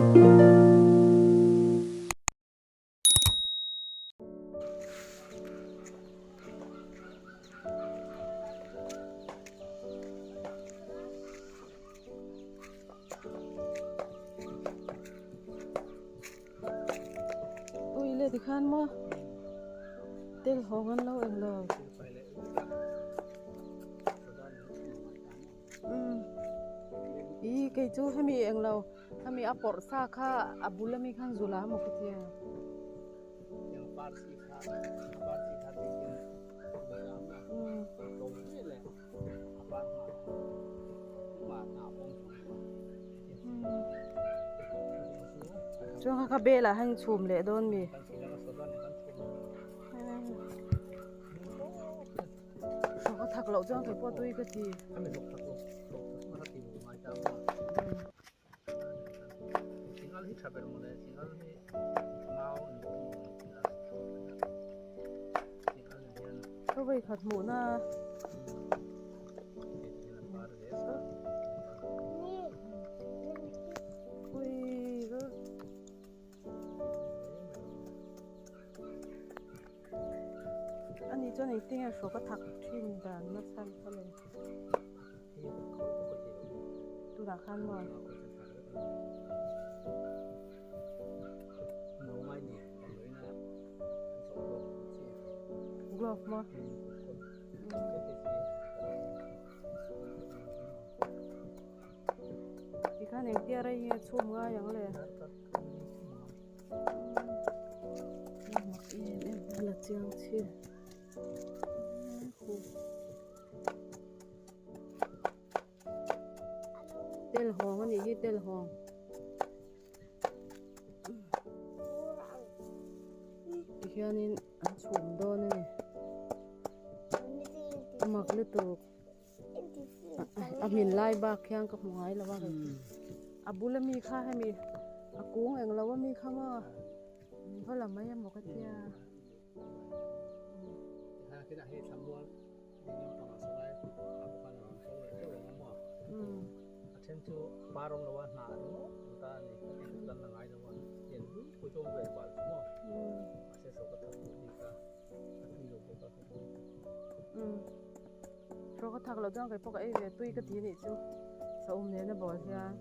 Ui le tikhan maw tel hawng an lo eng lo. Umm i kei chu hemi eng lo hemi a pawrh sa kha a bul ami khan zula maw ka tia. Chuan kha kha bel ah hian chhum leh dawn mi. Hrawk a thak loh chuan kei pawh tui ka ti. Ka vawi khat hmuh na. Ani chuan engtin nge hrawk a thak thin dan na chhan kha le tunah khan maw glove maw tikhan engtia rei nge chhum ngai ang le. La chiang chhin tel hawng a nih hi tel hawng tihianin an chhum dawn a ni a mak lutuk a hmin lai bak hian ka hmu ngai lo a a bul ami kha hemi a kung eng lo ami kha maw va la mai emaw ka tia. Hrawk a thak loh chuan kei pawh ka ei ve tui ka ti nih chu saum nena bawl hian.